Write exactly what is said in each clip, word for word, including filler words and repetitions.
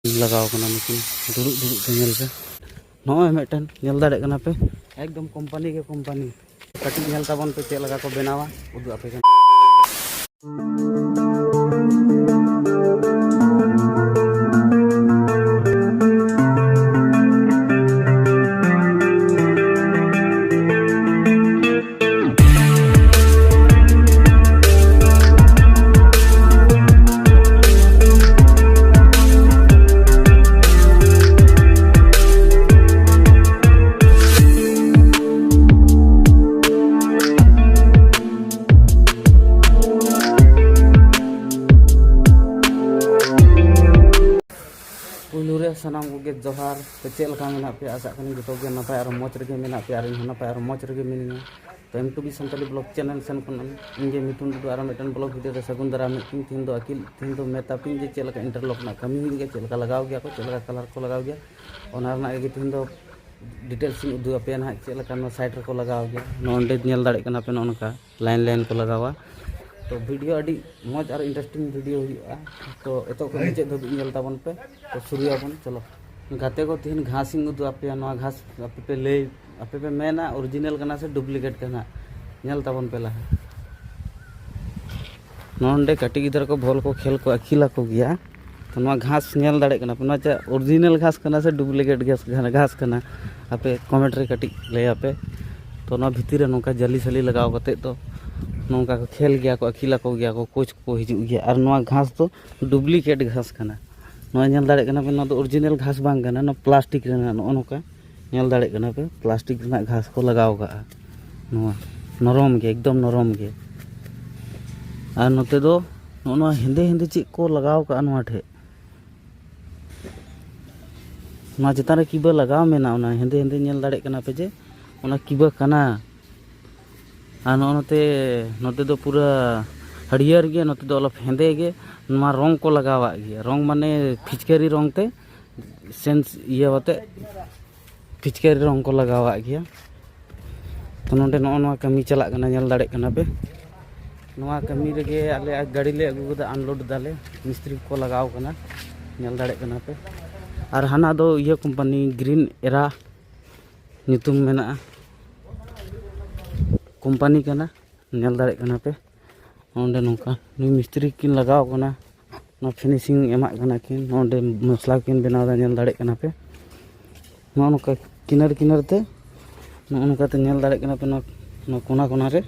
ᱞᱟᱜᱟᱣ ᱠᱟᱱᱟ ᱱᱩᱠᱤᱱ ᱫᱩᱲᱩᱵ ᱫᱩᱲᱩᱵ ᱛᱮ, ᱧᱮᱞ ᱯᱮ᱾ ᱱᱚᱜᱼᱚᱭ ᱢᱤᱫᱴᱮᱱ ᱧᱮᱞ ᱫᱟᱲᱮᱭᱟᱜ ᱠᱟᱱᱟ ᱯᱮ, ᱮᱠᱫᱚᱢ ᱠᱳᱢᱯᱟᱱᱤ ᱜᱮ ᱠᱳᱢᱯᱟᱱᱤ᱾ ᱠᱟᱹᱴᱤᱡ ᱧᱮᱞ ᱛᱟᱵᱚᱱ ᱯᱮ ᱪᱮᱫ ᱞᱮᱠᱟ ᱠᱚ ᱵᱮᱱᱟᱣᱟ, ᱩᱫᱩᱜ ᱟᱯᱮ ᱠᱟᱱᱟ᱾ ᱯᱩᱭᱞᱩ ᱨᱮ ᱥᱟᱱᱟᱢ ᱠᱚᱜᱮ ᱡᱚᱦᱟᱨ᱾ ᱛᱚ, ᱪᱮᱫ ᱞᱮᱠᱟ ᱢᱮᱱᱟᱜ ᱯᱮᱭᱟ? ᱟᱥᱟᱜ ᱠᱟᱹᱱᱟᱹᱧ ᱡᱚᱛᱚ ᱜᱮ ᱱᱟᱯᱟᱭ ᱟᱨ ᱢᱚᱡᱽ ᱨᱮᱜᱮ ᱢᱮᱱᱟᱜ ᱯᱮᱭᱟ ᱟᱨ ᱤᱧ ᱦᱚᱸ ᱱᱟᱯᱟᱭ ᱟᱨ ᱢᱚᱡᱽ ᱨᱮᱜᱮ ᱢᱤᱱᱟᱹᱧᱟ᱾ ᱛᱚ, M two B Santali blog channel ᱥᱮᱱ ᱠᱷᱚᱱ ᱤᱧ ᱜᱮ ᱢᱤᱴᱩᱱ ᱴᱩᱰᱩ ᱟᱨᱚ ᱢᱤᱫᱴᱮᱱ ᱵᱞᱚᱜ ᱵᱷᱤᱰᱤᱭᱳ ᱨᱮ ᱥᱟᱹᱜᱩᱱ ᱫᱟᱨᱟᱢ ᱢᱮᱫ ᱯᱮ᱾ ᱛᱤᱦᱤᱧ ᱫᱚ ᱟᱹᱠᱤᱞ, ᱛᱤᱦᱤᱧ ᱫᱚ ᱢᱮᱛᱟ ᱯᱮ ᱡᱮ ᱪᱮᱫ ᱞᱮᱠᱟ ᱤᱱᱴᱟᱨᱞᱚᱠ ᱨᱮᱱᱟᱜ ᱠᱟᱹᱢᱤ ᱦᱩᱭᱩᱜ ᱜᱮᱭᱟ, ᱪᱮᱫ ᱞᱮᱠᱟ ᱞᱟᱜᱟᱣ ᱜᱮᱭᱟ ᱠᱚ, ᱪᱮᱫ ᱞᱮᱠᱟ ᱠᱟᱞᱟᱨ ᱠᱚ ᱞᱟᱜᱟᱣ ᱜᱮᱭᱟ, ᱚᱱᱟ ᱨᱮᱱᱟᱜ ᱜᱮ ᱛᱤᱦᱤᱧ ᱫᱚ ᱰᱤᱴᱮᱞᱥ ᱤᱧ ᱩᱫᱩᱜ ᱟᱯᱮᱭᱟ ᱱᱟᱦᱟᱜ, ᱪᱮᱫ ᱞᱮᱠᱟ ᱱᱚᱣᱟ ᱥᱟᱭᱤᱰ ᱨᱮᱠᱚ ᱞᱟᱜᱟᱣ ᱜᱮᱭᱟ᱾ ᱱᱚᱜᱼᱚ ᱱᱚᱸᱰᱮ ᱧᱮᱞ ᱫᱟᱲᱮᱭᱟᱜ ᱠᱟᱱᱟ ᱯᱮ, ᱱᱚᱜᱼᱚ ᱱᱚᱝᱠᱟ ᱞᱟᱭᱤᱱ ᱞᱟᱭᱤᱱ ᱠᱚ ᱞᱟᱜᱟᱣᱟ᱾ ᱛᱚ, ᱵᱷᱤᱰᱤᱭᱳ ᱟᱹᱰᱤ ᱢᱚᱡᱽ ᱟᱨ ᱤᱱᱴᱟᱨᱮᱥᱴᱤᱝ ᱵᱷᱤᱰᱤᱭᱳ ᱦᱩᱭᱩᱜᱼᱟ᱾ ᱛᱚ, ᱮᱛᱚᱦᱚᱵ ᱠᱷᱚᱱ ᱢᱩᱪᱟᱹᱫ ᱫᱷᱟᱹᱵᱤᱡ ᱧᱮᱞ ᱛᱟᱵᱚᱱ ᱯᱮ᱾ ᱛᱚ, ᱥᱩᱨᱩᱭᱟᱵᱚᱱ, ᱪᱚᱞᱚ᱾ ᱜᱟᱛᱮ ᱠᱚ, ᱛᱤᱦᱤᱧ ᱜᱷᱟᱥ ᱤᱧ ᱩᱫᱩᱜ ᱟᱯᱮᱭᱟ᱾ ᱱᱚᱣᱟ ᱜᱷᱟᱥ ᱟᱯᱮ ᱯᱮ ᱞᱟᱹᱭ, ᱟᱯᱮ ᱯᱮ ᱢᱮᱱᱟ ᱚᱨᱤᱡᱤᱱᱟᱞ ᱠᱟᱱᱟ ᱥᱮ ᱰᱩᱯᱞᱤᱠᱮᱴ ᱠᱟᱱᱟ, ᱧᱮᱞ ᱛᱟᱵᱚᱱ ᱯᱮ ᱞᱟᱦᱟ᱾ ᱱᱚᱰᱮ ᱠᱟᱹᱴᱤᱡ ᱜᱤᱫᱽᱨᱟᱹ ᱠᱚ ᱵᱚᱞ ᱠᱚ ᱠᱷᱮᱞ ᱠᱚ ᱟᱹᱠᱤᱞ ᱟᱠᱚ ᱜᱮᱭᱟ᱾ ᱛᱚ, ᱱᱚᱣᱟ ᱜᱷᱟᱥ ᱧᱮᱞ ᱫᱟᱲᱮᱭᱟᱜ ᱠᱟᱱᱟ ᱯᱮ, ᱱᱚᱣᱟ ᱪᱮᱫ ᱚᱨᱤᱡᱤᱱᱟᱞ ᱜᱷᱟᱥ ᱠᱟᱱᱟ ᱥᱮ ᱰᱩᱯᱞᱤᱠᱮᱴ ᱜᱷᱟᱥ, ᱜᱷᱟᱥ ᱠᱟᱱᱟ? ᱟᱯᱮ ᱠᱚᱢᱮᱱᱴ ᱨᱮ ᱠᱟᱹᱴᱤᱡ ᱞᱟᱹᱭ ᱟᱯᱮ᱾ ᱛᱚ, ᱱᱚᱣᱟ ᱵᱷᱤᱛᱤᱨ ᱨᱮ ᱱᱚᱝᱠᱟ ᱡᱟᱹᱞᱤ ᱥᱟᱹᱞᱤ ᱞᱟᱜᱟᱣ ᱠᱟᱛᱮᱫ ᱫᱚ ᱱᱚᱝᱠᱟ ᱠᱚ ᱠᱷᱮᱞ ᱜᱮᱭᱟ ᱠᱚ, ᱟᱹᱠᱤᱞ ᱟᱠᱚ ᱜᱮᱭᱟ ᱠᱚ, ᱠᱳᱪ ᱠᱚ ᱦᱤᱡᱩᱜ ᱜᱮᱭᱟ᱾ ᱟᱨ ᱱᱚᱣᱟ ᱜᱷᱟᱥ ᱫᱚ ᱰᱩᱯᱞᱤᱠᱮᱴ ᱜᱷᱟᱥ ᱠᱟᱱᱟ᱾ ᱱᱚᱣᱟ ᱧᱮᱞ ᱫᱟᱲᱮᱭᱟᱜ ᱠᱟᱱᱟ ᱯᱮ, ᱱᱚᱣᱟ ᱫᱚ ᱚᱨᱤᱡᱤᱱᱟᱞ ᱜᱷᱟᱥ ᱵᱟᱝ ᱠᱟᱱᱟ, ᱱᱚᱣᱟ ᱯᱞᱟᱥᱴᱤᱠ ᱨᱮᱱᱟᱜ ᱱᱚᱜᱼᱚ ᱱᱚᱝᱠᱟ ᱧᱮᱞ ᱫᱟᱲᱮᱭᱟᱜ ᱠᱟᱱᱟ ᱯᱮ, ᱯᱞᱟᱥᱴᱤᱠ ᱨᱮᱱᱟᱜ ᱜᱷᱟᱥ ᱠᱚ ᱞᱟᱜᱟᱣ ᱠᱟᱜᱼᱟ᱾ ᱱᱚᱣᱟ ᱱᱚᱨᱚᱢ ᱜᱮ, ᱮᱠᱫᱚᱢ ᱱᱚᱨᱚᱢ ᱜᱮ᱾ ᱟᱨ ᱱᱚᱛᱮ ᱫᱚ ᱱᱚᱜᱼᱚ ᱱᱚᱣᱟ ᱦᱮᱸᱫᱮ ᱦᱮᱸᱫᱮ ᱪᱮᱫ ᱠᱚ ᱞᱟᱜᱟᱣ ᱠᱟᱜᱼᱟ ᱱᱚᱣᱟ ᱴᱷᱮᱡ, ᱱᱚᱣᱟ ᱪᱮᱛᱟᱱ ᱨᱮ ᱠᱤᱵᱟᱹ ᱞᱟᱜᱟᱣ ᱢᱮᱱᱟᱜᱼᱟ, ᱚᱱᱟ ᱦᱮᱸᱫᱮ ᱦᱮᱸᱫᱮ ᱧᱮᱞ ᱫᱟᱲᱮᱭᱟᱜ ᱠᱟᱱᱟ ᱯᱮ ᱡᱮ ᱚᱱᱟ ᱠᱤᱵᱟᱹ ᱠᱟᱱᱟ᱾ ᱟᱨ ᱱᱚᱜᱼᱚ ᱱᱚᱛᱮ, ᱱᱚᱛᱮ ᱫᱚ ᱯᱩᱨᱟᱹ ᱦᱟᱹᱨᱭᱟᱹᱲ ᱜᱮ, ᱱᱚᱛᱮ ᱫᱚ ᱚᱞᱚᱯ ᱦᱮᱸᱫᱮ ᱜᱮ᱾ ᱱᱚᱣᱟ ᱨᱚᱝ ᱠᱚ ᱞᱟᱜᱟᱣᱟᱜ ᱜᱮᱭᱟ, ᱨᱚᱝ ᱢᱟᱱᱮ ᱯᱷᱤᱪᱠᱟᱹᱨᱤ ᱨᱚᱝ ᱛᱮ, ᱥᱮᱱᱥ ᱤᱭᱟᱹ ᱠᱟᱛᱮ ᱯᱷᱤᱪᱠᱟᱹᱨᱤ ᱨᱚᱝ ᱠᱚ ᱞᱟᱜᱟᱣᱟᱜ ᱜᱮᱭᱟ᱾ ᱛᱚ, ᱱᱚᱰᱮ ᱱᱚᱜᱼᱚ ᱱᱚᱣᱟ ᱠᱟᱹᱢᱤ ᱪᱟᱞᱟᱜ ᱠᱟᱱᱟ, ᱧᱮᱞ ᱫᱟᱲᱮᱭᱟᱜ ᱠᱟᱱᱟ ᱯᱮ᱾ ᱱᱚᱣᱟ ᱠᱟᱹᱢᱤ ᱨᱮᱜᱮ ᱟᱞᱮ ᱜᱟᱹᱰᱤ ᱞᱮ ᱟᱹᱜᱩ ᱠᱟᱫᱟ, ᱟᱱᱞᱳᱰ ᱫᱟᱞᱮ, ᱢᱤᱥᱛᱨᱤ ᱠᱚ ᱞᱟᱜᱟᱣ ᱠᱟᱱᱟ᱾ ᱧᱮᱞ ᱫᱟᱲᱮᱭᱟᱜ ᱠᱟᱱᱟ ᱯᱮ᱾ ᱟᱨ ᱦᱟᱱᱟ ᱫᱚ ᱤᱭᱟᱹ ᱠᱳᱢᱯᱟᱱᱤ, ᱜᱨᱤᱱ ᱮᱨᱟ ᱧᱩᱛᱩᱢ ᱢᱮᱱᱟᱜᱼᱟ, ᱠᱳᱢᱯᱟᱱᱤ ᱠᱟᱱᱟ, ᱧᱮᱞ ᱫᱟᱲᱮᱭᱟᱜ ᱠᱟᱱᱟ ᱯᱮ᱾ ᱱᱚᱸᱰᱮ ᱱᱚᱝᱠᱟ ᱱᱩᱭ ᱢᱤᱥᱛᱨᱤ ᱠᱤᱱ ᱞᱟᱜᱟᱣ ᱠᱟᱱᱟ, ᱱᱚᱣᱟ ᱯᱷᱤᱱᱤᱥᱤᱝ ᱮᱢᱟᱜ ᱠᱟᱱᱟ ᱠᱤᱱ, ᱱᱚᱸᱰᱮ ᱢᱚᱥᱞᱟ ᱠᱤᱱ ᱵᱮᱱᱟᱣ ᱮᱫᱟ, ᱧᱮᱞ ᱫᱟᱲᱮᱭᱟᱜ ᱠᱟᱱᱟ ᱯᱮ᱾ ᱱᱚᱜᱼᱚ ᱱᱚᱝᱠᱟ ᱠᱤᱱᱟᱨ ᱠᱤᱱᱟᱨ ᱛᱮ, ᱱᱚᱜᱼᱚ ᱱᱚᱝᱠᱟ ᱛᱮ ᱧᱮᱞ ᱫᱟᱲᱮᱭᱟᱜ ᱠᱟᱱᱟ ᱯᱮ, ᱱᱚᱣᱟ, ᱱᱚᱣᱟ ᱠᱚᱱᱟ ᱠᱚᱱᱟ ᱨᱮ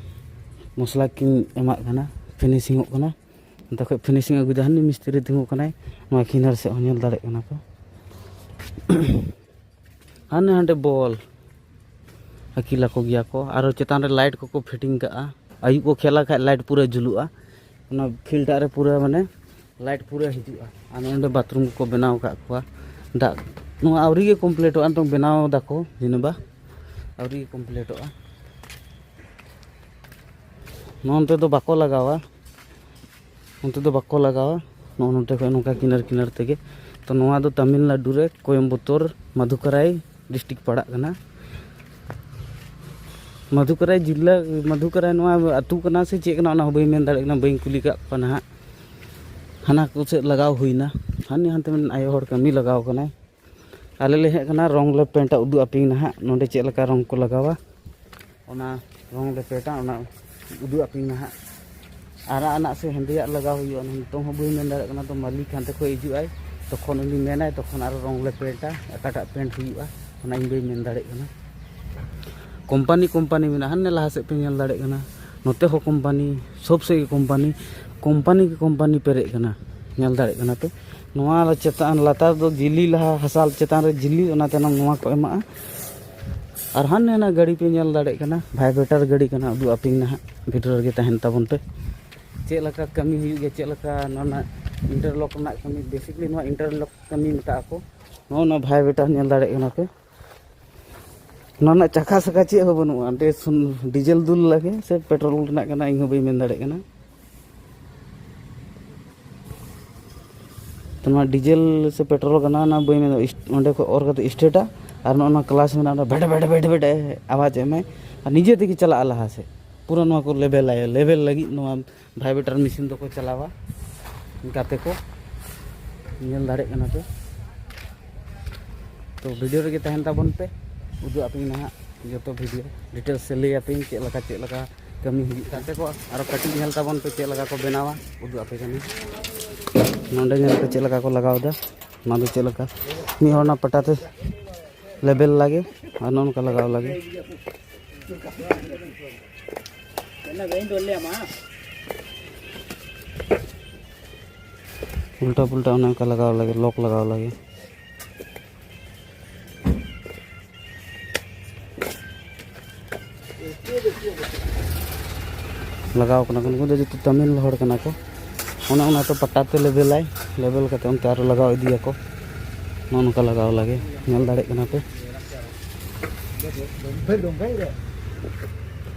ᱢᱚᱥᱞᱟ ᱠᱤᱱ ᱮᱢᱟᱜ ᱠᱟᱱᱟ, ᱯᱷᱤᱱᱤᱥᱤᱝ ᱚᱜ ᱠᱟᱱᱟ᱾ ᱚᱱᱛᱮ ᱠᱷᱚᱡ ᱯᱷᱤᱱᱤᱥᱤᱝ ᱟᱹᱜᱩᱭᱮᱫᱟ, ᱦᱟᱹᱱᱤ ᱢᱤᱥᱛᱨᱤ ᱛᱤᱸᱜᱩ ᱠᱟᱱᱟᱭ, ᱱᱚᱣᱟ ᱠᱤᱱᱟᱨ ᱥᱮᱫ ᱦᱚᱸ ᱧᱮᱞ ᱫᱟᱲᱮᱭᱟᱜ ᱠᱟᱱᱟ ᱯᱮ᱾ ᱦᱟᱱᱮ ᱦᱟᱸᱰᱮ ᱵᱚᱞ ᱟᱹᱠᱤᱞ ᱟᱠᱚ ᱜᱮᱭᱟ ᱠᱚ, ᱟᱨᱚ ᱪᱮᱛᱟᱱ ᱨᱮ ᱞᱟᱭᱤᱴ ᱠᱚᱠᱚ ᱯᱷᱤᱴᱤᱝ ᱠᱟᱜᱼᱟ᱾ ᱟᱹᱭᱩᱵ ᱠᱚ ᱠᱷᱮᱞᱟ ᱠᱷᱟᱡ ᱞᱟᱭᱤᱴ ᱯᱩᱨᱟᱹ ᱡᱩᱞᱩᱜᱼᱟ, ᱚᱱᱟ ᱯᱷᱤᱞᱰ ᱨᱮ ᱯᱩᱨᱟᱹ ᱢᱟᱱᱮ ᱞᱟᱭᱤᱴ ᱯᱩᱨᱟᱹ ᱦᱤᱡᱩᱜᱼᱟ᱾ ᱟᱨ ᱱᱚᱸᱰᱮ ᱵᱟᱛᱷᱨᱩᱢ ᱠᱚᱠᱚ ᱵᱮᱱᱟᱣ ᱟᱠᱟᱫ ᱠᱚᱣᱟ᱾ ᱫᱟᱜ ᱱᱚᱣᱟ ᱟᱹᱣᱨᱤ ᱜᱮ ᱠᱚᱢᱯᱞᱤᱴᱚᱜᱼᱟ, ᱱᱤᱛᱚᱝ ᱵᱮᱱᱟᱣ ᱫᱟᱠᱚ, ᱡᱤᱱᱟᱹᱵᱟ ᱟᱹᱣᱨᱤ ᱜᱮ ᱠᱚᱢᱯᱞᱤᱴᱚᱜᱼᱟ᱾ ᱱᱚᱱᱛᱮ ᱫᱚ ᱵᱟᱠᱚ ᱞᱟᱜᱟᱣᱟ, ᱚᱱᱛᱮ ᱫᱚ ᱵᱟᱠᱚ ᱞᱟᱜᱟᱣᱟ᱾ ᱱᱚᱜᱼᱚ ᱱᱚᱛᱮ ᱠᱷᱚᱡ ᱱᱚᱝᱠᱟ ᱠᱤᱱᱟᱨ ᱠᱤᱱᱟᱨ ᱛᱮᱜᱮ᱾ ᱛᱚ ᱱᱚᱣᱟ ᱫᱚ ᱛᱟᱢᱤᱞᱱᱟᱰᱩ ᱨᱮ ᱠᱳᱭᱮᱢᱵᱩᱛᱩᱨ ᱢᱟᱫᱷᱩᱠᱟᱨᱟᱭ ᱰᱤᱥᱴᱨᱤᱠᱴ ᱯᱟᱲᱟᱜ ᱠᱟᱱᱟ᱾ ᱢᱟᱫᱷᱩᱠᱟᱨᱟᱭ ᱡᱤᱞᱟ, ᱢᱟᱫᱷᱩᱠᱟᱨᱟᱭ ᱱᱚᱣᱟ ᱟᱹᱛᱩ ᱠᱟᱱᱟ ᱥᱮ ᱪᱮᱫ ᱠᱟᱱᱟ, ᱚᱱᱟ ᱦᱚᱸ ᱵᱟᱹᱧ ᱢᱮᱱ ᱫᱟᱲᱮᱭᱟᱜ ᱠᱟᱱᱟ, ᱵᱟᱹᱧ ᱠᱩᱞᱤ ᱠᱟᱜ ᱠᱚᱣᱟ ᱱᱟᱦᱟᱜ᱾ ᱦᱟᱱᱟ ᱠᱚ ᱥᱮᱫ ᱞᱟᱜᱟᱣ ᱦᱩᱭᱱᱟ, ᱦᱟᱱᱮ ᱦᱟᱱᱛᱮ ᱢᱤᱫ ᱟᱭᱳ ᱦᱚᱲ ᱠᱟᱹᱢᱤ ᱞᱟᱜᱟᱣ ᱠᱟᱱᱟᱭ᱾ ᱟᱞᱮ ᱞᱮ ᱦᱮᱡ ᱠᱟᱱᱟ ᱨᱚᱝ ᱞᱮ ᱯᱮᱱᱴᱟ, ᱩᱫᱩᱜ ᱟᱯᱮᱭᱟᱹᱧ ᱱᱟᱦᱟᱜ ᱱᱚᱸᱰᱮ ᱪᱮᱫ ᱞᱮᱠᱟ ᱨᱚᱝ ᱠᱚ ᱞᱟᱜᱟᱣᱟ, ᱚᱱᱟ ᱨᱚᱝ ᱞᱮ ᱯᱮᱱᱴᱟ, ᱚᱱᱟ ᱩᱫᱩᱜ ᱟᱯᱮᱭᱟᱹᱧ ᱱᱟᱦᱟᱜ᱾ ᱟᱨᱟᱜ ᱟᱱᱟᱜ ᱥᱮ ᱦᱮᱸᱫᱮᱭᱟᱜ ᱞᱟᱜᱟᱣ ᱦᱩᱭᱩᱜᱼᱟ, ᱱᱤᱛᱚᱝ ᱦᱚᱸ ᱵᱟᱹᱧ ᱢᱮᱱ ᱫᱟᱲᱮᱭᱟᱜ ᱠᱟᱱᱟ᱾ ᱛᱚ ᱢᱟᱹᱞᱤᱠ ᱦᱟᱱᱛᱮ ᱠᱷᱚᱡ ᱦᱤᱡᱩᱜ ᱟᱭ, ᱛᱚᱠᱷᱚᱱ ᱩᱱᱤ ᱢᱮᱱᱟᱭ, ᱛᱚᱠᱷᱚᱱ ᱟᱨᱚ ᱨᱚᱝ ᱞᱮ ᱯᱮᱱᱴᱟ, ᱚᱠᱟᱴᱟᱜ ᱯᱮᱱᱴ ᱦᱩᱭᱩᱜᱼᱟ ᱚᱱᱟ ᱤᱧ ᱵᱟᱹᱧ ᱢᱮᱱ ᱫᱟᱲᱮᱭᱟᱜ ᱠᱟᱱᱟ᱾ ᱠᱳᱢᱯᱟᱱᱤ ᱠᱳᱢᱯᱟᱱᱤ ᱢᱮᱱᱟᱜᱼᱟ, ᱦᱟᱱᱮ ᱞᱟᱦᱟ ᱥᱮᱫ ᱯᱮ ᱧᱮᱞ ᱫᱟᱲᱮᱭᱟᱜ ᱠᱟᱱᱟ, ᱱᱚᱛᱮ ᱦᱚᱸ ᱠᱳᱢᱯᱟᱱᱤ, ᱥᱚᱵ ᱥᱮᱫ ᱜᱮ ᱠᱳᱢᱯᱟᱱᱤ, ᱠᱳᱢᱯᱟᱱᱤ ᱜᱮ ᱠᱳᱢᱯᱟᱱᱤ ᱯᱮᱨᱮᱡ ᱠᱟᱱᱟ, ᱧᱮᱞ ᱫᱟᱲᱮᱭᱟᱜ ᱠᱟᱱᱟ ᱯᱮ᱾ ᱱᱚᱣᱟ ᱪᱮᱛᱟᱱ ᱞᱟᱛᱟᱨ ᱫᱚ ᱡᱤᱞᱤ ᱞᱟᱦᱟ, ᱦᱟᱥᱟ ᱪᱮᱛᱟᱱ ᱨᱮ ᱡᱤᱞᱤ, ᱚᱱᱟ ᱛᱟᱭᱱᱚᱢ ᱱᱚᱣᱟ ᱠᱚ ᱮᱢᱟᱜᱼᱟ᱾ ᱟᱨ ᱦᱟᱱᱮ ᱦᱟᱱᱟ ᱜᱟᱹᱰᱤ ᱯᱮ ᱧᱮᱞ ᱫᱟᱲᱮᱭᱟᱜ ᱠᱟᱱᱟ, ᱵᱷᱟᱭᱵᱨᱮᱴᱟᱨ ᱜᱟᱹᱰᱤ ᱠᱟᱱᱟ, ᱩᱫᱩᱜ ᱟᱯᱮᱭᱟᱹᱧ ᱱᱟᱦᱟᱜ, ᱵᱷᱤᱰᱤᱭᱳ ᱨᱮᱜᱮ ᱛᱟᱦᱮᱱ ᱛᱟᱵᱚᱱ ᱯᱮ᱾ ᱪᱮᱫ ᱞᱮᱠᱟ ᱠᱟᱹᱢᱤ ᱦᱩᱭᱩᱜ ᱜᱮᱭᱟ, ᱪᱮᱫ ᱞᱮᱠᱟ ᱱᱚᱣᱟ ᱨᱮᱱᱟᱜ ᱤᱱᱴᱟᱨᱞᱚᱠ ᱨᱮᱱᱟᱜ ᱠᱟᱹᱢᱤ, ᱵᱮᱥᱤᱠᱞᱤ ᱱᱚᱣᱟ ᱤᱱᱴᱟᱨᱞᱚᱠ ᱠᱟᱹᱢᱤ ᱢᱮᱛᱟᱜ ᱟᱠᱚ᱾ ᱱᱚᱜᱼᱚ ᱱᱚᱣᱟ ᱵᱷᱟᱭᱵᱨᱮᱴᱟᱨ ᱧᱮᱞ ᱫᱟᱲᱮᱭᱟᱜ ᱠᱟᱱᱟ ᱯᱮ, ᱱᱚᱣᱟ ᱨᱮᱱᱟᱜ ᱪᱟᱠᱷᱟ ᱥᱟᱠᱷᱟ ᱪᱮᱫ ᱦᱚᱸ ᱵᱟᱹᱱᱩᱜᱼᱟ, ᱚᱸᱰᱮ ᱥᱩᱱ-, ᱰᱤᱡᱮᱞ ᱫᱩᱞ ᱞᱟᱜᱮ ᱥᱮ ᱯᱮᱴᱨᱳᱞ ᱨᱮᱱᱟᱜ ᱠᱟᱱᱟ, ᱤᱧ ᱦᱚᱸ ᱵᱟᱹᱧ ᱢᱮᱱ ᱫᱟᱲᱮᱭᱟᱜ ᱠᱟᱱᱟ᱾ ᱛᱚ ᱱᱚᱣᱟ ᱰᱤᱡᱮᱞ ᱥᱮ ᱯᱮᱴᱨᱳᱞ ᱠᱟᱱᱟ, ᱚᱱᱟ ᱵᱟᱹᱧ ᱢᱮᱱᱫᱟ, ᱤᱥ-, ᱚᱸᱰᱮ ᱠᱷᱚᱡ ᱚᱨ ᱠᱟᱛᱮ ᱥᱴᱮᱴᱟ, ᱟᱨ ᱱᱚᱜᱼᱚ ᱱᱚᱣᱟ ᱠᱞᱟᱪ ᱢᱮᱱᱟᱜᱼᱟ, ᱚᱸᱰᱮ ᱵᱷᱮᱰ ᱵᱷᱮᱰ ᱵᱷᱮᱰ ᱵᱷᱮᱰ ᱮ ᱟᱣᱟᱡᱽ ᱮᱢᱟᱭ, ᱟᱨ ᱱᱤᱡᱮ ᱛᱮᱜᱮ ᱪᱟᱞᱟᱜᱼᱟ ᱞᱟᱦᱟ ᱥᱮᱫ᱾ ᱯᱩᱨᱟᱹ ᱱᱚᱣᱟ ᱠᱚ ᱞᱮᱵᱮᱞᱟᱭ, ᱞᱮᱵᱮᱞ ᱞᱟᱹᱜᱤᱫ ᱱᱚᱣᱟ ᱵᱷᱟᱭᱵᱨᱮᱴᱟᱨ ᱢᱮᱥᱤᱱ ᱫᱚᱠᱚ ᱪᱟᱞᱟᱣᱟ ᱜᱟᱛᱮ ᱠᱚ᱾ ᱧᱮᱞ ᱫᱟᱲᱮᱭᱟᱜ ᱠᱟᱱᱟ ᱯᱮ᱾ ᱛᱚ ᱵᱷᱤᱰᱤᱭᱳ ᱨᱮᱜᱮ ᱛᱟᱦᱮᱱ ᱛᱟᱵᱚᱱ ᱯᱮ, ᱩᱫᱩᱜ ᱟᱯᱮᱧ ᱱᱟᱦᱟᱜ ᱡᱚᱛᱚ ᱵᱷᱤᱰᱤᱭᱳ ᱰᱤᱴᱮᱞᱥ ᱛᱮ ᱞᱟᱹᱭ ᱟᱯᱮᱧ ᱪᱮᱫ ᱞᱮᱠᱟ ᱪᱮᱫ ᱞᱮᱠᱟ ᱠᱟᱹᱢᱤ ᱦᱩᱭᱩᱜ ᱠᱟᱱ᱾ ᱜᱟᱛᱮ ᱠᱚ ᱟᱨᱚ ᱠᱟᱹᱴᱤᱡ ᱧᱮᱞ ᱛᱟᱵᱚᱱ ᱯᱮ ᱪᱮᱫ ᱞᱮᱠᱟ ᱠᱚ ᱵᱮᱱᱟᱣᱟ, ᱩᱫᱩᱜ ᱟᱯᱮ ᱠᱟᱹᱱᱟᱹᱧ᱾ ᱱᱚᱰᱮ ᱧᱮᱞ ᱯᱮ ᱪᱮᱫ ᱞᱮᱠᱟ ᱠᱚ ᱞᱟᱜᱟᱣ ᱮᱫᱟ, ᱚᱱᱟ ᱫᱚ ᱪᱮᱫ ᱞᱮᱠᱟ ᱢᱤᱫ ᱦᱚᱲ ᱚᱱᱟ ᱯᱟᱴᱟ ᱛᱮ ᱞᱮᱵᱮᱞ ᱞᱟᱜᱮ ᱟᱨ ᱱᱚᱜᱼᱚ ᱱᱚᱝᱠᱟ ᱞᱟᱜᱟᱣ ᱞᱟᱜᱮ᱾ ᱩᱞᱴᱟ ᱯᱩᱞᱴᱟ ᱚᱱᱮ ᱚᱱᱠᱟ ᱞᱟᱜᱟᱣ ᱞᱟᱜᱮ, ᱞᱚᱠ ᱞᱟᱜᱟᱣ ᱞᱟᱜᱮ᱾ ᱞᱟᱜᱟᱣ ᱠᱟᱱᱟ ᱠᱚ, ᱱᱩᱠᱩ ᱫᱚ ᱡᱚᱛᱚ ᱛᱟᱢᱤᱞ ᱦᱚᱲ ᱠᱟᱱᱟ ᱠᱚ᱾ ᱚᱱᱮ ᱚᱱᱟ ᱛᱚ ᱯᱟᱴᱟ ᱛᱮ ᱞᱮᱵᱮᱞᱟᱭ, ᱞᱮᱵᱮᱞ ᱠᱟᱛᱮ ᱚᱱᱛᱮ ᱟᱨᱚ ᱞᱟᱜᱟᱣ ᱤᱫᱤᱭᱟᱠᱚ᱾ ᱱᱚᱜᱼᱚ ᱱᱚᱝᱠᱟ ᱞᱟᱜᱟᱣ ᱞᱟᱜᱮ, ᱧᱮᱞ ᱫᱟᱲᱮᱭᱟᱜ ᱠᱟᱱᱟ ᱯᱮ᱾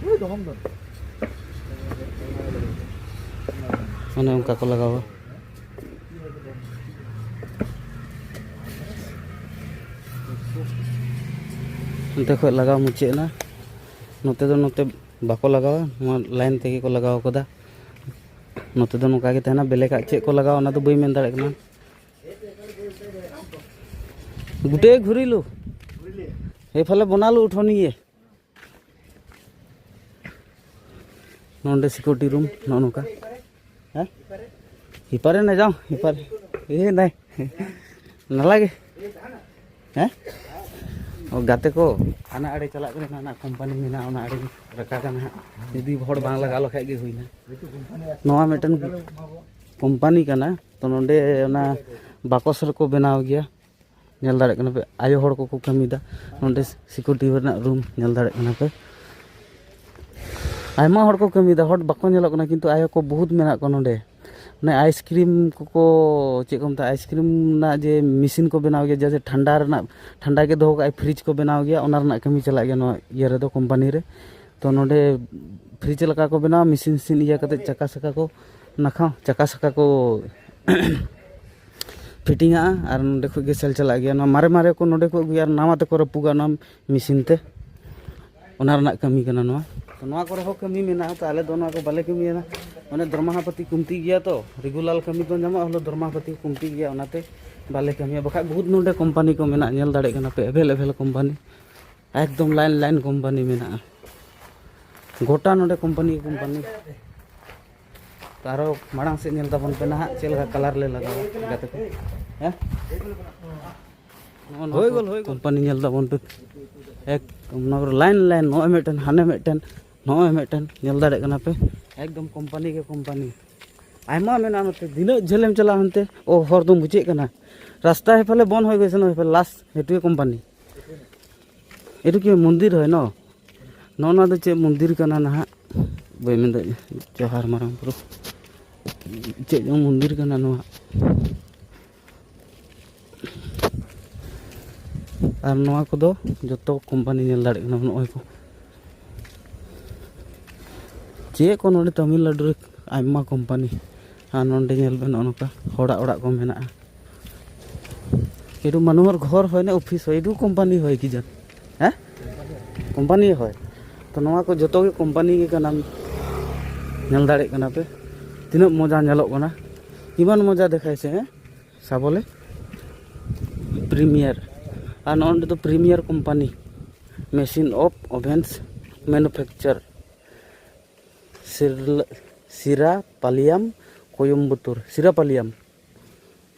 ᱚᱱᱮ ᱚᱱᱠᱟ ᱠᱚ ᱞᱟᱜᱟᱣᱟ᱾ ᱚᱱᱛᱮ ᱠᱷᱚᱡ ᱞᱟᱜᱟᱣ ᱢᱩᱪᱟᱹᱫ ᱮᱱᱟ᱾ ᱱᱚᱛᱮ ᱫᱚ ᱱᱚᱛᱮ ᱵᱟᱠᱚ ᱞᱟᱜᱟᱣᱟ, ᱱᱚᱣᱟ ᱞᱟᱭᱤᱱ ᱛᱮᱜᱮ ᱠᱚ ᱞᱟᱜᱟᱣ ᱠᱟᱫᱟ᱾ ᱱᱚᱛᱮ ᱫᱚ ᱱᱚᱝᱠᱟ ᱜᱮ ᱛᱟᱦᱮᱱᱟ, ᱵᱮᱞᱮᱠᱟᱜ ᱪᱮᱫ ᱠᱚ ᱞᱟᱜᱟᱣᱟ ᱚᱱᱟ ᱫᱚ ᱵᱟᱹᱧ ᱢᱮᱱ ᱫᱟᱲᱮᱭᱟᱜ ᱠᱟᱱᱟ᱾ ᱜᱩᱴᱮ ᱜᱷᱩᱨᱤᱞᱩ᱾ ᱦᱮ ᱯᱷᱟᱞᱮ ᱵᱚᱱᱟᱞᱩ ᱩᱴᱷᱚᱱᱤᱭᱮ᱾ ᱱᱚᱰᱮ ᱥᱤᱠᱩᱨᱤᱴᱤ ᱨᱩᱢ ᱱᱚᱜᱼᱚ ᱱᱚᱝᱠᱟ᱾ ᱦᱮᱸ? ᱦᱤᱯᱟᱨᱮ ᱱᱮ ᱡᱟᱣ, ᱦᱤᱯᱟᱨᱮ᱾ ᱮ ᱱᱟᱭ᱾ ᱱᱟᱞᱟ ᱜᱮ᱾ ᱦᱮᱸ? ᱚ, ᱜᱟᱛᱮ ᱠᱚ, ᱦᱟᱱᱟ ᱟᱲᱮ ᱪᱟᱞᱟᱜ ᱠᱟᱱᱟ, ᱦᱟᱱᱟ ᱠᱳᱢᱯᱟᱱᱤ ᱢᱮᱱᱟᱜᱼᱟ, ᱚᱱᱟ ᱟᱲᱮ ᱨᱟᱠᱟᱵ ᱠᱟᱱᱟ ᱦᱟᱸᱜ᱾ ᱡᱩᱫᱤ ᱦᱚᱲ ᱵᱟᱝ ᱞᱟᱜᱟᱣ ᱞᱮᱠᱷᱟᱡ ᱜᱮ ᱦᱩᱭᱱᱟ᱾ ᱱᱚᱣᱟ ᱢᱤᱫᱴᱮᱱ ᱠᱳᱢᱯᱟᱱᱤ ᱠᱟᱱᱟ, ᱛᱚ ᱱᱚᱰᱮ ᱚᱱᱟ ᱵᱟᱠᱚᱥ ᱨᱮᱠᱚ ᱵᱮᱱᱟᱣ ᱜᱮᱭᱟ᱾ ᱧᱮᱞ ᱫᱟᱲᱮᱭᱟᱜ ᱠᱟᱱᱟ ᱯᱮ, ᱟᱭᱳ ᱦᱚᱲ ᱠᱚᱠᱚ ᱠᱟᱹᱢᱤᱭᱮᱫᱟ᱾ ᱱᱚᱰᱮ ᱥᱤᱠᱩᱨᱤᱴᱤ ᱨᱮᱱᱟᱜ ᱨᱩᱢ ᱧᱮᱞ ᱫᱟᱲᱮᱭᱟᱜ ᱠᱟᱱᱟ ᱯᱮ᱾ ᱟᱭᱢᱟ ᱦᱚᱲ ᱠᱚ ᱠᱟᱹᱢᱤᱭᱮᱫᱟ, ᱦᱚᱲ ᱵᱟᱠᱚ ᱧᱮᱞᱚᱜ ᱠᱟᱱᱟ, ᱠᱤᱱᱛᱩ ᱟᱭᱳ ᱠᱚ ᱵᱚᱦᱩᱛ ᱢᱮᱱᱟᱜ ᱠᱚᱣᱟ ᱱᱚᱰᱮ᱾ ᱢᱟᱱᱮ ᱟᱭᱤᱥᱠᱨᱤᱢ ᱠᱚᱠᱚ, ᱪᱮᱫ ᱠᱚ ᱢᱮᱛᱟᱜᱼᱟ, ᱟᱭᱤᱥᱠᱨᱤᱢ ᱨᱮᱱᱟᱜ ᱡᱮ ᱢᱮᱥᱤᱱ ᱠᱚ ᱵᱮᱱᱟᱣ ᱜᱮᱭᱟ, ᱡᱮᱭᱥᱮ ᱴᱷᱟᱱᱰᱟ ᱨᱮᱱᱟᱜ, ᱴᱷᱟᱱᱰᱟ ᱜᱮ ᱫᱚᱦᱚ ᱠᱟᱜᱼᱟᱭ, ᱯᱷᱨᱤᱡᱽ ᱠᱚ ᱵᱮᱱᱟᱣ ᱜᱮᱭᱟ, ᱚᱱᱟ ᱨᱮᱱᱟᱜ ᱠᱟᱹᱢᱤ ᱪᱟᱞᱟᱜ ᱜᱮᱭᱟ ᱱᱚᱣᱟ ᱤᱭᱟᱹ ᱨᱮᱫᱚ, ᱠᱳᱢᱯᱟᱱᱤ ᱨᱮ᱾ ᱛᱚ ᱱᱚᱰᱮ ᱯᱷᱨᱤᱡᱽ ᱞᱮᱠᱟ ᱠᱚ ᱵᱮᱱᱟᱣᱟ, ᱢᱮᱥᱤᱱ ᱥᱤᱱ ᱤᱭᱟᱹ ᱠᱟᱛᱮ ᱪᱟᱠᱟ ᱥᱟᱠᱟ ᱠᱚ ᱱᱟᱠᱷᱟ, ᱪᱟᱠᱟ ᱥᱟᱠᱟ ᱠᱚ ᱯᱷᱤᱴᱤᱝᱟᱜᱼᱟ ᱟᱨ ᱱᱚᱰᱮ ᱠᱷᱚᱡ ᱜᱮ ᱥᱮᱞ ᱪᱟᱞᱟᱜ ᱜᱮᱭᱟ᱾ ᱱᱚᱣᱟ ᱢᱟᱨᱮ ᱢᱟᱨᱮ ᱠᱚ ᱱᱚᱰᱮ ᱠᱚ ᱟᱹᱜᱩᱭᱟ ᱟᱨ ᱱᱟᱣᱟ ᱛᱮᱠᱚ ᱨᱟᱹᱯᱩᱜᱟ ᱚᱱᱟ ᱢᱮᱥᱤᱱ ᱛᱮ᱾ ᱚᱱᱟ ᱨᱮᱱᱟᱜ ᱠᱟᱹᱢᱤ ᱠᱟᱱᱟ ᱱᱚᱣᱟ᱾ ᱛᱚ ᱱᱚᱣᱟ ᱠᱚᱨᱮ ᱦᱚᱸ ᱠᱟᱹᱢᱤ ᱢᱮᱱᱟᱜᱼᱟ, ᱛᱚ ᱟᱞᱮ ᱫᱚ ᱱᱚᱣᱟ ᱠᱚ ᱵᱟᱞᱮ ᱠᱟᱹᱢᱤᱭᱟ᱾ ᱢᱟᱱᱮ ᱫᱚᱨᱢᱟᱦᱟ ᱯᱟᱹᱛᱤ ᱠᱚᱢᱛᱤ ᱜᱮᱭᱟ, ᱛᱚ ᱨᱮᱜᱩᱞᱟᱨ ᱠᱟᱹᱢᱤ ᱫᱚ ᱧᱟᱢᱚᱜᱼᱟ, ᱦᱚᱞᱮ ᱫᱚᱨᱢᱟᱦᱟ ᱯᱟᱹᱛᱤ ᱠᱚ ᱠᱚᱢᱛᱤ ᱜᱮᱭᱟ, ᱚᱱᱟᱛᱮ ᱵᱟᱞᱮ ᱠᱟᱹᱢᱤᱭᱟ᱾ ᱵᱟᱠᱷᱟᱡ ᱵᱚᱦᱩᱛ ᱱᱚᱰᱮ ᱠᱳᱢᱯᱟᱱᱤ ᱠᱚ ᱢᱮᱱᱟᱜᱼᱟ, ᱧᱮᱞ ᱫᱟᱲᱮᱭᱟᱜ ᱠᱟᱱᱟ ᱯᱮ, ᱮᱵᱮᱞ ᱮᱵᱮᱞ ᱠᱳᱢᱯᱟᱱᱤ, ᱮᱠᱫᱚᱢ ᱞᱟᱭᱤᱱ ᱞᱟᱭᱤᱱ ᱠᱳᱢᱯᱟᱱᱤ ᱢᱮᱱᱟᱜᱼᱟ, ᱜᱚᱴᱟ ᱱᱚᱰᱮ ᱠᱳᱢᱯᱟᱱᱤ ᱠᱳᱢᱯᱟᱱᱤ᱾ ᱛᱚ ᱟᱨᱚ ᱢᱟᱲᱟᱝ ᱥᱮᱫ ᱧᱮᱞ ᱛᱟᱵᱚᱱ ᱯᱮ ᱱᱟᱦᱟᱜ, ᱪᱮᱫ ᱞᱮᱠᱟ ᱠᱟᱞᱟᱨ ᱞᱮ ᱞᱟᱜᱟᱣᱟ ᱜᱟᱛᱮ ᱠᱚ᱾ ᱦᱮᱸ, ᱱᱚᱜᱼᱚ ᱱᱚᱣᱟ ᱦᱳᱭ ᱠᱚ ᱜᱚᱞ, ᱦᱳᱭ ᱜᱚᱞ᱾ ᱠᱳᱢᱯᱟᱱᱤ ᱧᱮᱞ ᱛᱟᱵᱚᱱ ᱯᱮ, ᱮᱠᱫᱚᱢ ᱱᱚᱣᱟ ᱠᱚᱨᱮ ᱞᱟᱭᱤᱱ ᱞᱟᱭᱤᱱ, ᱱᱚᱜᱼᱚᱭ ᱢᱤᱫᱴᱮᱱ, ᱦᱟᱱᱮ ᱢᱤᱫᱴᱮᱱ, ᱱᱚᱜᱼᱚᱭ ᱢᱤᱫᱴᱮᱱ, ᱧᱮᱞ ᱫᱟᱲᱮᱭᱟᱜ ᱠᱟᱱᱟ ᱯᱮ, ᱮᱠᱫᱚᱢ ᱠᱳᱢᱯᱟᱱᱤ ᱜᱮ ᱠᱳᱢᱯᱟᱱᱤ᱾ ᱟᱭᱢᱟ ᱢᱮᱱᱟᱜᱼᱟ ᱱᱚᱛᱮ, ᱛᱤᱱᱟᱹᱜ ᱡᱷᱟᱹᱞᱮᱢ ᱪᱟᱞᱟᱜᱼᱟ ᱦᱟᱱᱛᱮ, ᱚ, ᱦᱚᱨ ᱫᱚ ᱢᱩᱪᱟᱹᱫ ᱠᱟᱱᱟ, ᱨᱟᱥᱛᱟ ᱦᱮ ᱯᱷᱟᱞᱮ ᱵᱚᱱ ᱦᱩᱭ ᱜᱚᱭ ᱥᱮ, ᱱᱚᱜᱼᱚᱭ ᱯᱷᱟᱞᱮ ᱞᱟᱥ ᱱᱮᱴᱣᱟᱨᱠ ᱠᱳᱢᱯᱟᱱᱤ᱾ ᱮᱴᱩ ᱠᱤ ᱢᱚᱱᱫᱤᱨ ᱦᱚᱭ ᱱᱚ? ᱱᱚᱜᱼᱚ ᱱᱚᱣᱟ ᱫᱚ ᱪᱮᱫ ᱢᱚᱱᱫᱤᱨ ᱠᱟᱱᱟ ᱱᱟᱦᱟᱜ? ᱵᱟᱹᱧ ᱢᱮᱱ ᱫᱟᱲᱮᱭᱟᱜᱼᱟ᱾ ᱡᱚᱦᱟᱨ ᱢᱟᱨᱟᱝ ᱵᱩᱨᱩ᱾ ᱪᱮᱫ ᱪᱚᱝ ᱢᱚᱱᱫᱤᱨ ᱠᱟᱱᱟ ᱱᱚᱣᱟ? ᱟᱨ ᱱᱚᱣᱟ ᱠᱚᱫᱚ ᱡᱚᱛᱚ ᱠᱳᱢᱯᱟᱱᱤ ᱧᱮᱞ ᱫᱟᱲᱮᱭᱟᱜ ᱠᱟᱱᱟ, ᱱᱚᱜᱼᱚᱭ ᱠᱚ᱾ ᱪᱮᱫ ᱠᱚ ᱱᱚᱰᱮ ᱛᱟᱢᱤᱞᱱᱟᱰᱩ ᱨᱮ ᱟᱭᱢᱟ ᱠᱳᱢᱯᱟᱱᱤ᱾ ᱟᱨ ᱱᱚᱰᱮ ᱧᱮᱞ ᱵᱮᱱ, ᱱᱚᱜᱼᱚ ᱱᱚᱝᱠᱟ ᱦᱚᱲᱟᱜ ᱚᱲᱟᱜ ᱠᱚ ᱢᱮᱱᱟᱜᱼᱟ᱾ ᱮᱴᱩ ᱢᱟᱱᱩᱦᱚᱨ ᱜᱷᱚᱨ ᱦᱚᱭ ᱱᱟ ᱚᱯᱷᱤᱥ ᱦᱚᱭ, ᱮᱴᱩ ᱠᱳᱢᱯᱟᱱᱤ ᱦᱚᱭ ᱠᱤ ᱡᱟᱱ, ᱦᱮᱸ? ᱠᱳᱢᱯᱟᱱᱤ ᱦᱚᱭ᱾ ᱛᱚ ᱱᱚᱣᱟ ᱠᱚ ᱡᱚᱛᱚ ᱜᱮ ᱠᱳᱢᱯᱟᱱᱤ ᱜᱮ ᱠᱟᱱᱟ᱾ ᱧᱮᱞ ᱫᱟᱲᱮᱭᱟᱜ ᱠᱟᱱᱟ ᱯᱮ ᱛᱤᱱᱟᱹᱜ ᱢᱚᱡᱟ ᱧᱮᱞᱚᱜ ᱠᱟᱱᱟ᱾ ᱠᱤᱢᱟᱱ ᱢᱚᱡᱟ ᱫᱮᱠᱷᱟᱭ ᱥᱮ, ᱦᱮᱸ? ᱥᱟᱵᱚᱞᱮ ᱯᱨᱤᱢᱤᱭᱟᱨ᱾ ᱟᱨ ᱱᱚᱜᱼᱚ ᱱᱚᱰᱮ ᱫᱚ premiere company, machine of ᱳᱵᱷᱮᱱᱥ manufacture, ᱥᱤᱨᱞ-, ᱥᱤᱨᱟᱯᱟᱞᱤᱭᱟᱢ, ᱠᱳᱭᱚᱢᱵᱩᱛᱩᱨ, ᱥᱤᱨᱟᱯᱟᱞᱤᱭᱟᱢ᱾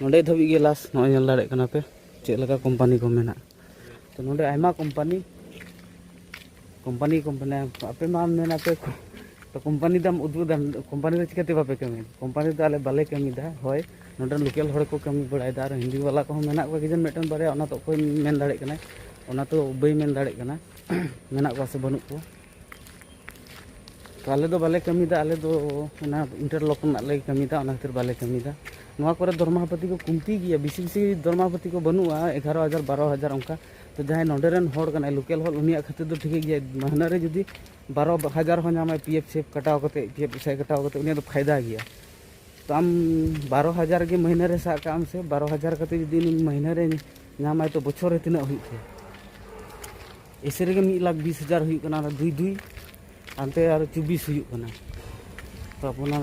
ᱱᱚᱰᱮ ᱫᱷᱟᱹᱵᱤᱡ ᱜᱮ ᱞᱟᱥ᱾ ᱱᱚᱜᱼᱚᱭ ᱧᱮᱞ ᱫᱟᱲᱮᱭᱟᱜ ᱠᱟᱱᱟ ᱯᱮ ᱪᱮᱫ ᱞᱮᱠᱟ ᱠᱳᱢᱯᱟᱱᱤ ᱠᱚ ᱢᱮᱱᱟᱜᱼᱟ᱾ ᱛᱚ ᱱᱚᱰᱮ ᱟᱭᱢᱟ ᱠᱳᱢᱯᱟᱱᱤ, ᱠᱳᱢᱯᱟᱱᱤ, ᱠᱳᱢᱯᱟᱱᱤ, ᱟᱯᱮ ᱢᱟ ᱢᱮᱱ ᱟᱯᱮ ᱠᱚ-, ᱛᱚ ᱠᱳᱢᱯᱟᱱᱤ ᱫᱟᱢ ᱩᱫᱩᱜ ᱫᱟᱢ, ᱠᱳᱢᱯᱟᱱᱤ ᱫᱚ ᱪᱤᱠᱟᱹᱛᱮ ᱵᱟᱯᱮ ᱠᱟᱹᱢᱤᱭᱟ? ᱠᱳᱢᱯᱟᱱᱤ ᱫᱚ ᱟᱞᱮ ᱵᱟᱞᱮ ᱠᱟᱹᱢᱤᱭᱮᱫᱟ, ᱦᱳᱭ, ᱱᱚᱰᱮ ᱞᱳᱠᱟᱞ ᱦᱚᱲ ᱠᱚ ᱠᱟᱹᱢᱤ ᱵᱟᱲᱟᱭᱮᱫᱟ, ᱟᱨ ᱦᱤᱱᱫᱤ ᱵᱟᱞᱟ ᱠᱚᱦᱚᱸ ᱢᱮᱱᱟᱜ ᱠᱚᱣᱟ ᱠᱤ ᱡᱮᱱ ᱢᱤᱫᱴᱮᱱ ᱵᱟᱨᱭᱟ, ᱚᱱᱟ ᱛᱚ ᱚᱠᱚᱭ ᱢᱮᱱ ᱫᱟᱲᱮᱭᱟᱜ ᱠᱟᱱᱟᱭ, ᱚᱱᱟ ᱛᱚ ᱵᱟᱹᱧ ᱢᱮᱱ ᱫᱟᱲᱮᱭᱟᱜ ᱠᱟᱱᱟ ᱢᱮᱱᱟᱜ ᱠᱚᱣᱟ ᱥᱮ ᱵᱟᱹᱱᱩᱜ ᱠᱚᱣᱟ᱾ ᱛᱚ ᱟᱞᱮ ᱫᱚ ᱵᱟᱞᱮ ᱠᱟᱹᱢᱤᱭᱮᱫᱟ, ᱟᱞᱮ ᱫᱚ ᱚᱱᱟ ᱤᱱᱴᱟᱨᱞᱚᱠ ᱨᱮᱱᱟᱜ ᱞᱮ ᱠᱟᱹᱢᱤᱭᱮᱫᱟ, ᱚᱱᱟ ᱠᱷᱟᱹᱛᱤᱨ ᱵᱟᱞᱮ ᱠᱟᱹᱢᱤᱭᱮᱫᱟ᱾ ᱱᱚᱣᱟ ᱠᱚᱨᱮ ᱫᱚᱨᱢᱟᱦᱟ ᱯᱟᱹᱛᱤ ᱠᱚ ᱠᱚᱢᱛᱤ ᱜᱮᱭᱟ, ᱵᱮᱥᱤ ᱵᱮᱥᱤ ᱫᱚᱨᱢᱟᱦᱟ ᱯᱟᱹᱛᱤ ᱠᱚ ᱵᱟᱹᱱᱩᱜᱼᱟ, ᱮᱜᱟᱨᱚ ᱦᱟᱡᱟᱨ, ᱵᱟᱨᱚ ᱦᱟᱡᱟᱨ ᱚᱱᱠᱟ᱾ ᱛᱚ ᱡᱟᱦᱟᱸᱭ ᱱᱚᱰᱮ ᱨᱮᱱ ᱦᱚᱲ ᱠᱟᱱᱟᱭ, ᱞᱳᱠᱟᱞ ᱦᱚᱲ, ᱩᱱᱤᱭᱟᱜ ᱠᱷᱟᱹᱛᱤᱨ ᱫᱚ ᱴᱷᱤᱠ ᱜᱮᱭᱟ, ᱢᱟᱹᱦᱱᱟᱹ ᱨᱮ ᱡᱩᱫᱤ ᱵᱟᱨᱚ ᱦᱟᱡᱟᱨ ᱦᱚᱸ ᱧᱟᱢᱟᱭ, ᱯᱤ ᱮᱯᱷ ᱥᱮᱯ ᱠᱟᱴᱟᱣ ᱠᱟᱛᱮ, ᱯᱤ ᱮᱯᱷ ᱤᱥᱟᱭ ᱠᱟᱴᱟᱣ ᱠᱟᱛᱮ, ᱩᱱᱤᱭᱟᱜ ᱫᱚ ᱯᱷᱟᱭᱫᱟ ᱜᱮᱭᱟ᱾ ᱛᱚ ᱟᱢ ᱵᱟᱨᱚ ᱦᱟᱡᱟᱨ ᱜᱮ ᱢᱟᱹᱦᱱᱟᱹ ᱨᱮ ᱥᱟᱵ ᱠᱟᱜ ᱟᱢ ᱥᱮ, ᱵᱟᱨᱚ ᱦᱟᱡᱟᱨ ᱠᱟᱛᱮ ᱡᱩᱫᱤ ᱩᱱᱤ ᱢᱟᱹᱦᱱᱟᱹ ᱨᱮ ᱧᱟᱢᱟᱭ, ᱛᱚ ᱵᱚᱪᱷᱚᱨ ᱨᱮ ᱛᱤᱱᱟᱹᱜ ᱦᱩᱭᱩᱜ ᱛᱟᱭᱟ? ᱮᱥᱮ ᱨᱮᱜᱮ ᱢᱤᱫ ᱞᱟᱠᱷ ᱵᱤᱥ ᱦᱟᱡᱟᱨ ᱦᱩᱭᱩᱜ ᱠᱟᱱᱟ, ᱚᱱᱟ ᱫᱩᱭ ᱫᱩᱭ ᱦᱟᱱᱛᱮ ᱟᱨᱚ ᱪᱚᱵᱵᱤᱥ ᱦᱩᱭᱩᱜ ᱠᱟᱱᱟ᱾ ᱛᱚ ᱟᱯᱱᱟᱨ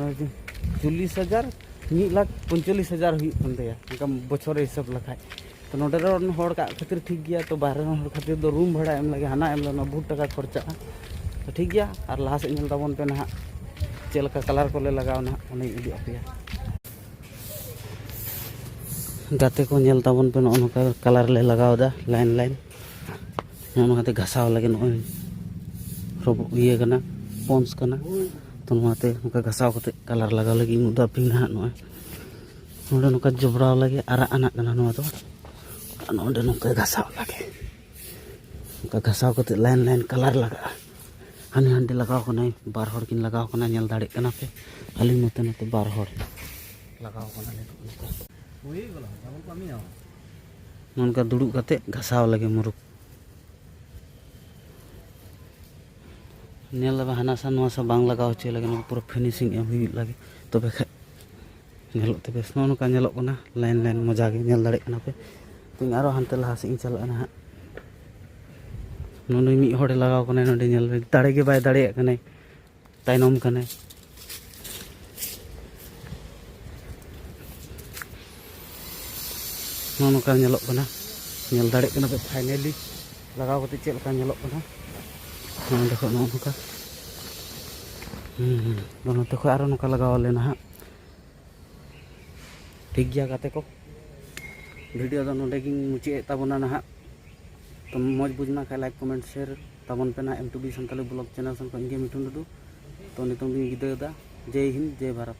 ᱪᱚᱞᱞᱤᱥ ᱦᱟᱡᱟᱨ, ᱢᱤᱫ ᱞᱟᱠᱷ ᱯᱚᱸᱭᱛᱟᱞᱞᱤᱥ ᱦᱟᱡᱟᱨ ᱦᱩᱭᱩᱜ ᱠᱟᱱ ᱛᱟᱭᱟ, ᱚᱱᱠᱟ ᱵᱚᱪᱷᱚᱨ ᱨᱮ ᱦᱤᱥᱟᱹᱵ ᱞᱮᱠᱷᱟᱡ᱾ ᱛᱚ ᱱᱚᱰᱮ ᱨᱮᱱ ᱦᱚᱲ ᱠᱟᱜ ᱠᱷᱟᱹᱛᱤᱨ ᱴᱷᱤᱠ ᱜᱮᱭᱟ, ᱛᱚ ᱵᱟᱦᱨᱮ ᱨᱮᱱ ᱦᱚᱲ ᱠᱷᱟᱹᱛᱤᱨ ᱫᱚ ᱨᱩᱢ ᱵᱷᱟᱲᱟ ᱮᱢ ᱞᱟᱹᱜᱤᱫ, ᱦᱟᱱᱟ ᱮᱢ ᱞᱟᱹᱜᱤᱫ, ᱚᱱᱟ ᱵᱚᱦᱩᱛ ᱴᱟᱠᱟ ᱠᱷᱚᱨᱪᱟᱜᱼᱟ᱾ ᱛᱚ ᱴᱷᱤᱠ ᱜᱮᱭᱟ, ᱟᱨ ᱞᱟᱦᱟ ᱥᱮᱫ ᱧᱮᱞ ᱛᱟᱵᱚᱱ ᱯᱮ ᱱᱟᱦᱟᱜ, ᱪᱮᱫ ᱞᱮᱠᱟ ᱠᱟᱞᱟᱨ ᱠᱚᱞᱮ ᱞᱟᱜᱟᱣ ᱱᱟᱦᱟᱜ, ᱚᱱᱟᱧ ᱩᱫᱩᱜ ᱟᱯᱮᱭᱟ᱾ ᱜᱟᱛᱮ ᱠᱚ, ᱧᱮᱞ ᱛᱟᱵᱚᱱ ᱯᱮ, ᱱᱚᱜᱼᱚ ᱱᱚᱝᱠᱟ ᱠᱟᱞᱟᱨ ᱞᱮ ᱞᱟᱜᱟᱣ ᱮᱫᱟ, ᱞᱟᱭᱤᱱ ᱞᱟᱭᱤᱱ᱾ ᱱᱚᱜᱼᱚ ᱱᱚᱝᱠᱟᱛᱮ ᱜᱷᱟᱥᱟᱣ ᱞᱟᱹᱜᱤᱫ ᱱᱚᱜᱼᱚᱭ ᱨᱚᱵᱚ-, ᱤᱭᱟᱹ ᱠᱟᱱᱟ, ᱯᱚᱱᱥ ᱠᱟᱱᱟ᱾ ᱛᱚ ᱱᱚᱣᱟᱛᱮ ᱱᱚᱝᱠᱟ ᱜᱷᱟᱥᱟᱣ ᱠᱟᱛᱮ ᱠᱟᱞᱟᱨ ᱞᱟᱜᱟᱣ ᱞᱟᱹᱜᱤᱫ ᱤᱧ ᱩᱫᱩᱜ ᱟᱯᱮ ᱱᱟᱦᱟᱜ᱾ ᱱᱚᱜᱼᱚᱭ ᱱᱚᱰᱮ ᱱᱚᱝᱠᱟ ᱡᱚᱵᱽᱨᱟᱣ ᱞᱟᱹᱜᱤᱫ ᱟᱨᱟᱜ ᱟᱱᱟᱜ ᱠᱟᱱᱟ ᱱᱚᱣᱟ ᱫᱚ, ᱟᱨ ᱱᱚᱰᱮ ᱱᱚᱝᱠᱟ ᱜᱷᱟᱥᱟᱣ ᱞᱟᱹᱜᱤᱫ, ᱱᱚᱝᱠᱟ ᱜᱷᱟᱥᱟᱣ ᱠᱟᱛᱮ ᱞᱟᱭᱤᱱ ᱞᱟᱭᱤᱱ ᱠᱟᱞᱟᱨ ᱞᱟᱜᱟᱜᱼᱟ᱾ ᱦᱟᱹᱱᱤ ᱦᱟᱹᱱᱰᱤ ᱞᱟᱜᱟᱣ ᱠᱟᱱᱟᱭ, ᱵᱟᱨ ᱦᱚᱲ ᱠᱤᱱ ᱞᱟᱜᱟᱣ ᱠᱟᱱᱟ, ᱧᱮᱞ ᱫᱟᱲᱮᱭᱟᱜ ᱠᱟᱱᱟ ᱯᱮ᱾ ᱟᱹᱞᱤᱧ ᱱᱚᱛᱮ ᱱᱚᱛᱮ ᱵᱟᱨ ᱦᱚᱲ ᱞᱟᱜᱟᱣ ᱠᱟᱱᱟ ᱱᱤᱛᱚᱜ ᱱᱚᱝᱠᱟ᱾ ᱱᱚᱝᱠᱟ ᱫᱩᱲᱩᱵ ᱠᱟᱛᱮ ᱜᱷᱟᱥᱟᱣ ᱞᱟᱹᱜᱤᱫ ᱢᱩᱨᱩᱠ᱾ ᱧᱮᱞ ᱫᱟᱵᱮ ᱦᱟᱱᱟ ᱥᱟ ᱱᱚᱣᱟ ᱥᱟ ᱵᱟᱝ ᱞᱟᱜᱟᱣ ᱦᱚᱪᱚᱭ ᱞᱟᱹᱜᱤᱫ, ᱱᱚᱣᱟ ᱯᱩᱨᱟᱹ ᱯᱷᱤᱱᱤᱥᱤᱝ ᱮᱢ ᱦᱩᱭᱩᱜ ᱞᱟᱹᱜᱤᱫ, ᱛᱚᱵᱮ ᱠᱷᱟᱡ ᱧᱮᱞᱚᱜ ᱛᱟᱯᱮ᱾ ᱱᱚᱜᱼᱚ ᱱᱚᱝᱠᱟ ᱧᱮᱞᱚᱜ ᱠᱟᱱᱟ, ᱞᱟᱭᱤᱱ ᱞᱟᱭᱤᱱ ᱢᱚᱡᱟ ᱜᱮ ᱧᱮᱞ ᱫᱟᱲᱮᱭᱟᱜ ᱠᱟᱱᱟ ᱯᱮ᱾ ᱛᱚ ᱤᱧ ᱟᱨᱚ ᱦᱟᱱᱛᱮ ᱞᱟᱦᱟ ᱥᱮᱫ ᱤᱧ ᱪᱟᱞᱟᱜᱼᱟ ᱱᱟᱦᱟᱜ᱾ ᱱᱚᱰᱮ ᱢᱤᱫ ᱦᱚᱲᱮ ᱞᱟᱜᱟᱣ ᱠᱟᱱᱟᱭ, ᱱᱚᱰᱮ ᱧᱮᱞ ᱢᱮ, ᱫᱟᱲᱮ ᱜᱮ ᱵᱟᱭ ᱫᱟᱲᱮᱭᱟᱜ ᱠᱟᱱᱟᱭ, ᱛᱟᱭᱱᱚᱢ ᱠᱟᱱᱟᱭ᱾ ᱱᱚᱜᱼᱚ ᱱᱚᱝᱠᱟ ᱧᱮᱞᱚᱜ ᱠᱟᱱᱟ, ᱧᱮᱞ ᱫᱟᱲᱮᱭᱟᱜ ᱠᱟᱱᱟ ᱯᱮ ᱯᱷᱟᱭᱱᱮᱞᱤ ᱞᱟᱜᱟᱣ ᱠᱟᱛᱮ ᱪᱮᱫ ᱞᱮᱠᱟ ᱧᱮᱞᱚᱜ ᱠᱟᱱᱟ᱾ ᱱᱚᱸᱰᱮ ᱠᱷᱚᱱ ᱱᱚᱜᱼᱚ ᱱᱚᱝᱠᱟ᱾ ᱦᱩᱸ, ᱦᱩᱸ᱾ ᱟᱫᱚ ᱱᱚᱛᱮ ᱠᱷᱚᱱ ᱟᱨᱚ ᱱᱚᱝᱠᱟ ᱞᱟᱜᱟᱣ ᱟᱞᱮ ᱱᱟᱦᱟᱜ᱾ ᱴᱷᱤᱠ ᱜᱮᱭᱟ ᱜᱟᱛᱮ ᱠᱚ, ᱵᱷᱤᱰᱤᱭᱳ ᱫᱚ ᱱᱚᱰᱮ ᱜᱤᱧ ᱢᱩᱪᱟᱹᱫ ᱮᱫ ᱛᱟᱵᱚᱱᱟ ᱱᱟᱦᱟᱜ᱾ ᱛᱚ ᱢᱚᱡᱽ ᱵᱩᱡᱽ ᱮᱱᱟ ᱠᱷᱟᱡ ᱞᱟᱭᱤᱠ, ᱠᱚᱢᱮᱱᱴ, ᱥᱮᱭᱟᱨ ᱛᱟᱵᱚᱱ ᱯᱮ ᱱᱟᱦᱟᱜ᱾ M two B Santali blog channel ᱥᱮᱱ ᱠᱷᱚᱱ ᱤᱧ ᱜᱮ ᱢᱤᱴᱷᱩᱱ ᱴᱩᱰᱩ᱾ ᱛᱚ ᱱᱤᱛᱚᱝ ᱫᱚᱧ ᱵᱤᱫᱟᱹᱭ ᱮᱫᱟ᱾ ᱡᱮᱭ ᱦᱤᱱᱫ, ᱡᱮᱭ ᱵᱷᱟᱨᱚᱛ᱾